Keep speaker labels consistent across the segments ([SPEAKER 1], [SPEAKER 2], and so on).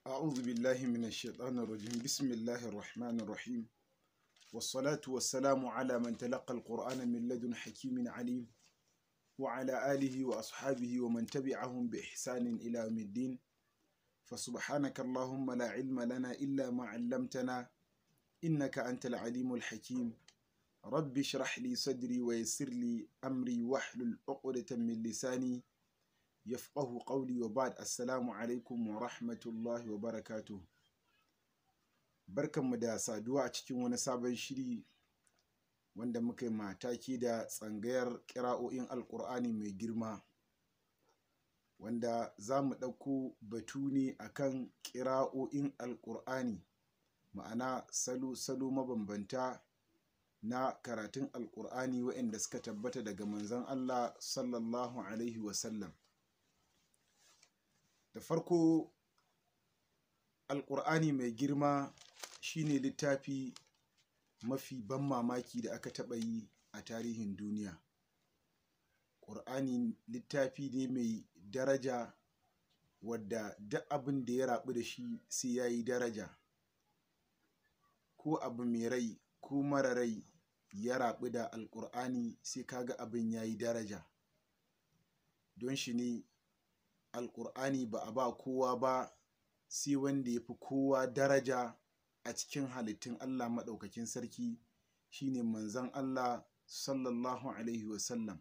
[SPEAKER 1] أعوذ بالله من الشيطان الرجيم. بسم الله الرحمن الرحيم، والصلاة والسلام على من تلقى القرآن من لدن حكيم عليم، وعلى آله وأصحابه ومن تبعهم بإحسان إلى يوم الدين. فسبحانك اللهم لا علم لنا إلا ما علمتنا إنك أنت العليم الحكيم. رب اشرح لي صدري ويسر لي أمري واحلل عقدة من لساني يفقه قولي. وبعد، السلام عليكم ورحمة الله وبركاته. Barkanmu da saduwa a cikin wani sabon shiri wanda muka yi mataki da tsangayar ƙira'o'in Alƙur'ani mai girma, wanda za mu ɗauko batu ne akan ƙira'o'in Alƙur'ani, ma'ana salo-salo mabambanta na karatun Alƙur'ani waɗanda suka tabbata daga manzon Allah sallallahu alaihi wasallam. Da farko, Alƙur'ani mai girma shine littafi mafi ban mamaki da aka taɓa yi a tarihin duniya. Ƙur'ani littafi ne mai daraja wadda duk abin da ya raɓu da shi sai ya yi daraja. Ko abu mai rai ko mara rai ya raɓu da Alƙur'ani, sai kaga abin ya yi daraja. Don shi ne Alƙur'ani ba a ba kowa ba sai wanda ya fi kowa daraja a cikin halittun Allah Maɗaukakin Sarki, shine manzon Allah sallallahu alaihi wasallam.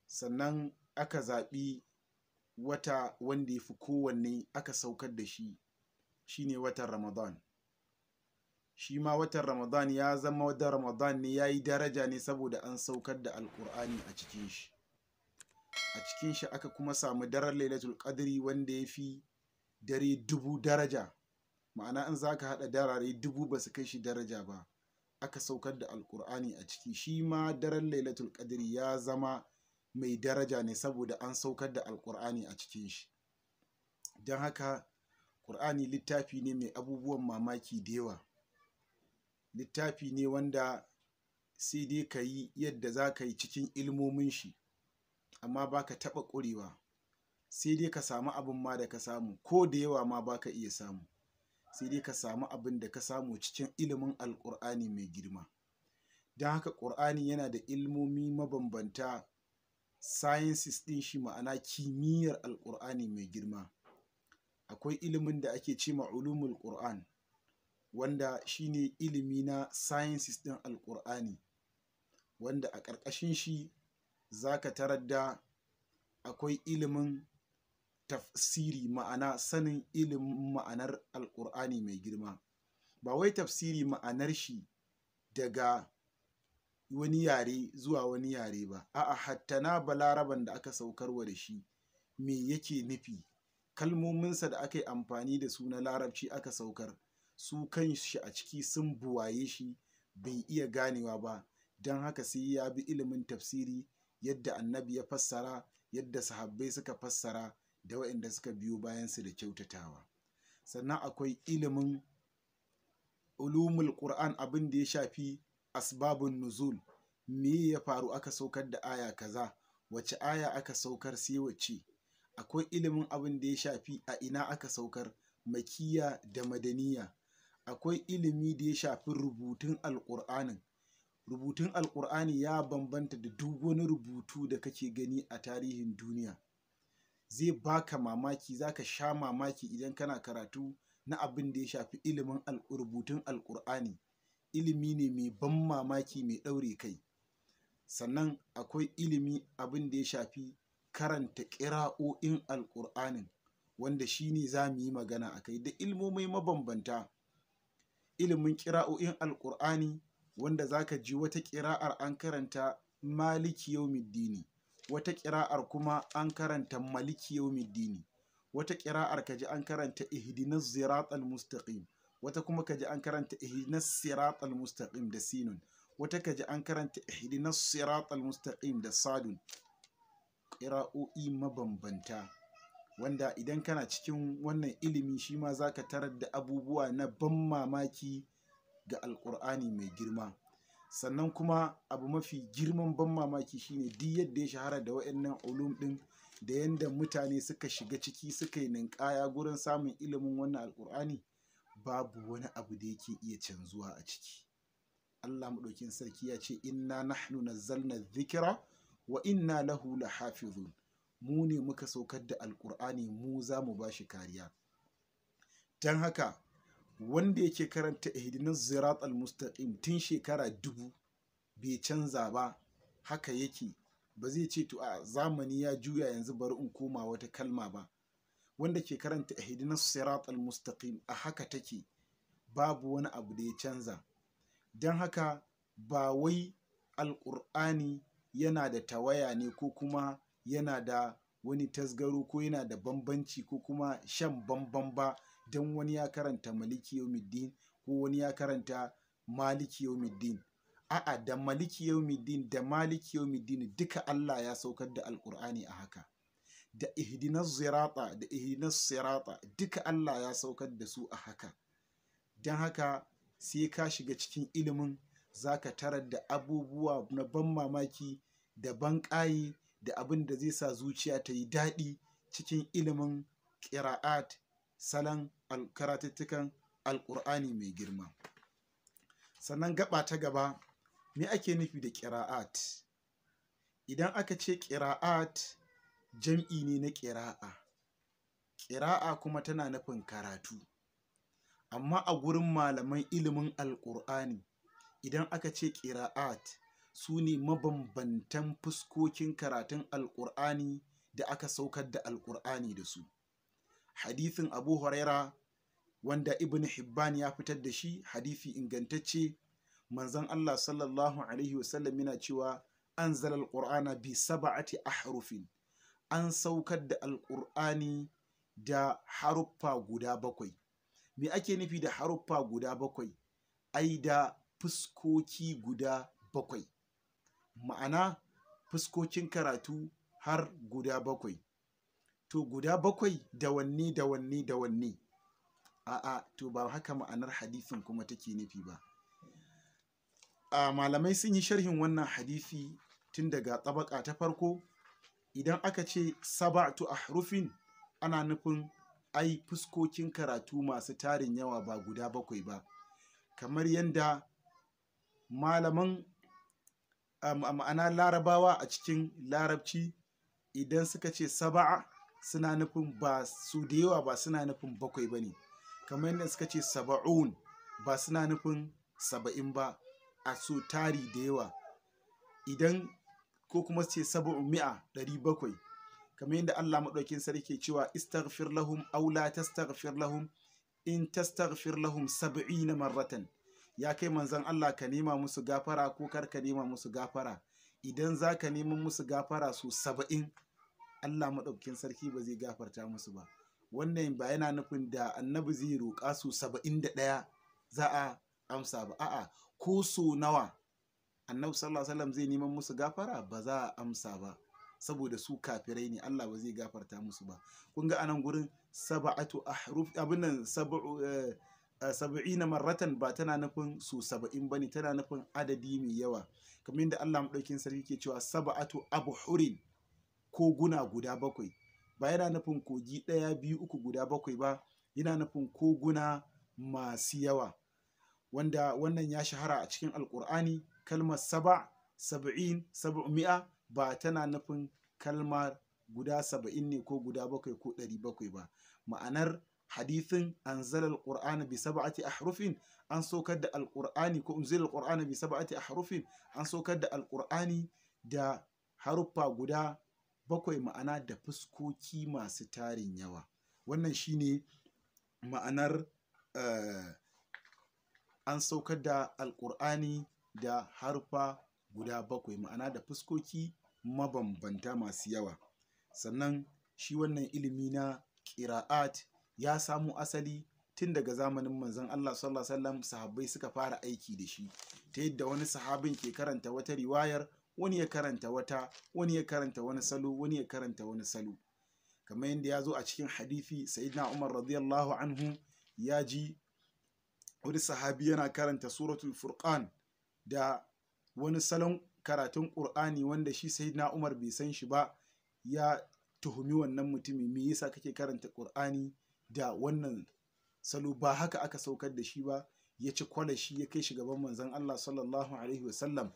[SPEAKER 1] Sannan aka zaɓi wata wanda ya fi kowanne aka saukar da shi, shine watan Ramadan. Shi ma watan Ramadan ya zama watan Ramadan ne, ya yi daraja ne saboda an saukar da Alƙur'ani a cikin shi. A cikin shi aka kuma samu daren Lailatul Qadri, wanda ya fi dare 1000 daraja, ma'ana in za ka haɗa darare 1000 ba su kai shi daraja ba. Aka saukar da Alƙur'ani a ciki. Shi ma daren Lailatul Qadri ya zama mai daraja ne saboda an saukar da Alƙur'ani a cikin shi. Don haka Ƙur'ani littafi ne mai abubuwan mamaki da yawa. Littafi ne wanda sai dai ka yi yadda za ka yi cikin ilmomin shi, amma ba ka taɓa ƙurewa. Sai dai ka samu abin ma da ka samu, ko da yawa ma ba ka iya samu, sai dai ka samu abin da ka samu cikin ilimin Alƙur'ani mai girma. Don haka Ƙur'ani yana da ilmomi mabambanta, sciences ɗin shi, ma'ana kimiyyar Alƙur'ani mai girma. Akwai ilimin da ake ce ma ulumul Qur'an, wanda shine ilimi na sciences ɗin Alƙur'ani, wanda a ƙarƙashin shi za ka tarar da akwai ilimin tafsiri, ma'ana sanin ilimin ma'anar Alƙur'ani mai girma. Ba wai tafsiri ma'anar shi daga wani yare zuwa wani yare ba, a'a, hatta na Balaraban da aka saukarwa da shi, me yake nufi? Kalmominsa da aka yi amfani da su na Larabci aka saukar, su kan shi a ciki sun buwaye shi, bai iya ganewa ba. Don haka sai ya bi ilimin tafsiri, yadda Annabi ya fassara, yadda sahabbai suka fassara, da waɗanda suka biyo bayansu da kyautatawa. Sannan akwai ilimin ulumul Qur'an, abin da ya shafi asbabun nuzul, me ya faru aka saukar da aya kaza, wace aya aka saukar sai wace. Akwai ilimin abin da ya shafi a ina aka saukar, makiya da madaniya. Akwai ilimi da ya shafi rubutun Alƙur'anin. Rubutun Alƙur'ani ya bambanta da duk wani rubutu da kake gani a tarihin duniya. Zai baka mamaki, zaka sha mamaki idan kana karatu na abin da ya shafi ilimin rubutun Alƙur'ani. Ilimi ne mai ban mamaki, mai ɗaure kai. Sannan akwai ilimi abin da ya shafi karanta ƙira'o'in Alƙur'anin, wanda shi ne za mu yi magana a kai, da ilmomai mabambanta. Ilimin ƙira'o'in Alƙur'ani, wanda za ka ji wata ƙira'ar an karanta maliki yaumiddini, wata ƙira'ar kuma an karanta maliki yaumiddini, wata ƙira'ar ka ji an karanta ihdinas siratal mustaqim, wata kuma ka ji an karanta ihdinas siratal mustaqim da sinun, wata ka ji an karanta ihdinas siratal mustaqim da sadun. Ƙira'o'i mabambanta, wanda idan kana cikin wannan ilimi shi ma za ka tarar da abubuwa na ban mamaki ga Alƙur'ani mai girma. Sannan kuma abu mafi girman ban mamaki shine duk yadda ya shahara da waɗannan ulum ɗin, da yadda mutane suka shiga ciki suka yi ninkaya gurin samun ilimin wannan alƙur'ani, babu wani abu da yake iya canzuwa a ciki. Allah maɗaukin sarki ya ce inna nahnu nazzalna dhikra wa inna lahu lahafizun. Mu ne muka saukar da alƙur'ani, mu za mu ba shi kariya. Don haka wanda yake karanta ihdinas siratal mustaqim tun shekara 1000 bai canza ba, haka yake, ba zai ce to a zamani ya juya yanzu bari in koma wata kalma ba. Wanda ke karanta ihdinas siratal mustaqim a haka take, babu wani abu da ya canza. Don haka ba wai alƙur'ani yana da tawaya ne ko kuma yana da wani tasgaro ko yana da bambanci ko kuma shan bamban ba don wani ya karanta maliki yawmiddin ko wani ya karanta maliki yawmiddin. A'a, da maliki yawmiddin da maliki yawmiddin duka Allah ya saukar da alƙur'ani a haka. Da ihdinas sirata da ihdinas sirata duka Allah ya saukar da su a haka. Don haka sai ka shiga cikin ilimin zaka tarar da abubuwa na ban mamaki da ban ƙayi da abin da zai sa zuciya ta yi daɗi cikin ilimin ƙira'at, salon karatuttukan alƙur'ani mai girma. Sannan gaba ta gaba, me ake nufi da ƙira'at? Idan aka ce ƙira'at, jam'i ne na ƙira'a. Ƙira'a kuma tana nufin karatu. Amma a gurin malaman ilimin alƙur'ani, idan aka ce ƙira'at, su ne mabambantan fuskokin karatun alƙur'ani da aka saukar da alƙur'ani da su. Hadithin Abu Huraira wanda Ibn Hibban ya fitar da shi, hadithi ingantacce, manzon Allah sallallahu alaihi wasallam yana cewa anzala alqur'ana bi sab'ati ahrufin. An saukar da alƙur'ani da haruffa guda 7. Me ake nufi da haruffa guda 7? Ai da fuskoki guda 7. Ma'ana fuskokin karatu har guda 7. To guda 7 da wanne da wanne da wanne? A'a, to ba haka ma'anar hadithin kuma take nufi ba. Malamai sun yi sharhin wannan hadithi tun daga tabaka ta farko. Idan aka ce sab'atu ahrufin, ana nufin ai fuskokin karatu masu tarin yawa ba guda 7 ba. Kamar yadda malaman ma'ana larabawa a cikin larabci idan suka ce saba'a suna nufin ba su da yawa, ba suna nufin 7 ba ne. Kamar yadda suka ce saba'un ba suna nufin 70 ba, a su tari da yawa. Idan ko kuma ce 700, 700. Kamar yadda Allah maɗaukin sarki cewa istaghfir lahum aw la tastaghfir lahum in tastaghfir lahum 70 marratan. Ya kai manzon Allah, ka nema musu gafara ko kar ka nema musu gafara. Idan za ka nema musu gafara su 70, Allah maɗaukin sarki ba zai gafarta musu ba. Wannan ba yana nufin da annabi zai roƙa su 71 za a amsa ba. A'a, ko so nawa annabi sallallahu alaihi wasallam zai neman musu gafara ba za a amsa ba, saboda su kafirai ne, Allah ba zai gafarta musu ba. Kun ga anan gurin sab'atu ahruf, abin nan 70 marratan ba tana nufin su 70 bane, tana nufin adadi mai yawa. Kamar yadda Allah maɗaukin sarki ke cewa sab'atu abhurin, koguna guda 7. Ba yana nufin kogi 1, 2, 3 guda 7 ba, yana nufin koguna masu yawa. Wanda wannan ya shahara a cikin alƙur'ani, kalmar 7, 70, 700 ba tana nufin kalmar guda 70 ne ko guda 7 ko 700 ba. Ma'anar hadithin anzala alqur'ana bi sab'ati ahrufin, an saukar da alqur'ani ko unzila alqur'ana bi sab'ati ahrufin, an saukar da alqur'ani da haruffa guda 7, ma'ana da fuskoki masu tarin yawa. Wannan shine ma'anar an saukar da alqur'ani da haruffa guda 7, ma'ana da fuskoki mabambanta masu yawa. Sannan shi wannan ilimi na ƙira'at ya samo asali tun daga zamanin manzon Allah sallallahu alaihi wasallam, sahabbai suka fara aiki da shi, ta yadda wani sahabin ke karanta wata riwayar, wani ya karanta wata, wani ya karanta wani salo, wani ya karanta wani salo. Kamar yadda ya zo a cikin hadithi, Sayyidina Umar radiyallahu anhu ya ji wani sahabi yana karanta suratul Furqan da wani salon karatun Qur'ani wanda shi Sayyidina Umar bai san shi ba, ya tuhumi wannan mutumi, me yasa kake karanta Qur'ani da wannan salo, ba haka aka saukar da shi ba. Ya ci kwalashi ya kai shi gaban manzon Allah sallallahu alaihi wasallam.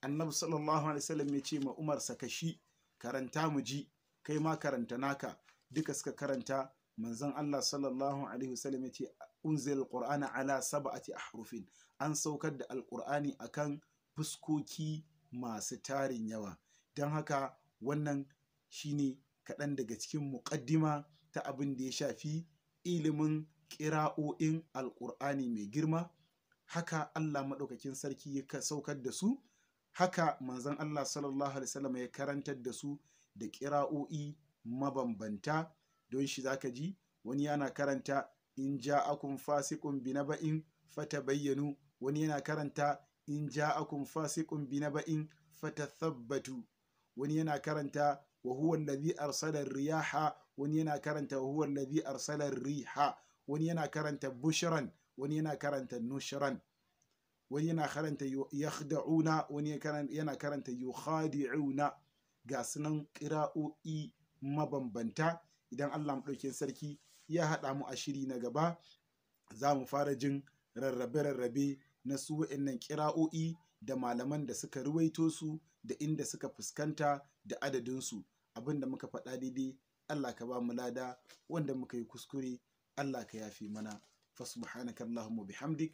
[SPEAKER 1] Annabi sallallahu alaihi wasallam ya ce ma Umar, saka shi, karanta mu ji, kai ma karanta naka. Duka suka karanta. Manzon Allah sallallahu alaihi wasallam ya ce unzil alqur'ana ala sab'ati ahrufin, an saukar da alqur'ani akan fuskoki masu tarin yawa. Don haka wannan shine kaɗan daga cikin muƙaddima ta abin da ya shafi ilimin ƙira'o'in alƙur'ani mai girma. Haka Allah maɗaukakin sarki ya saukar da su, haka manzon Allah sallallahu alaihi wasallam ya karantar da su da ƙira'o'i mabambanta. Don shi zaka ji wani yana karanta in ja'akum fasiqun binaba'in fatabayyanu, wani yana karanta in ja'akum fasiqun binaba'in fatathabbatu, wani yana karanta wa huwa allazi arsala riyaha, wani yana karanta wa huwa allazi arsala riha, wani yana karanta bushran, wani yana karanta nushran, wani yana karanta yakhda'una, wani yana karanta yukhadi'una. Ga sunan ƙira'o'i mabambanta. Idan Allah maɗaukin sarki ya haɗa mu a shiri na gaba, za mu fara jin rarrabe-rarrabe na su wa'annan ƙira'o'i da malaman da suka ruwaito su da inda suka fuskanta da adadinsu. Abin da muka faɗa daidai, Allah ka ba mu lada, wanda muka yi kuskure, Allah ka yafe mana. Fasubhanaka Allahumma bihamdik.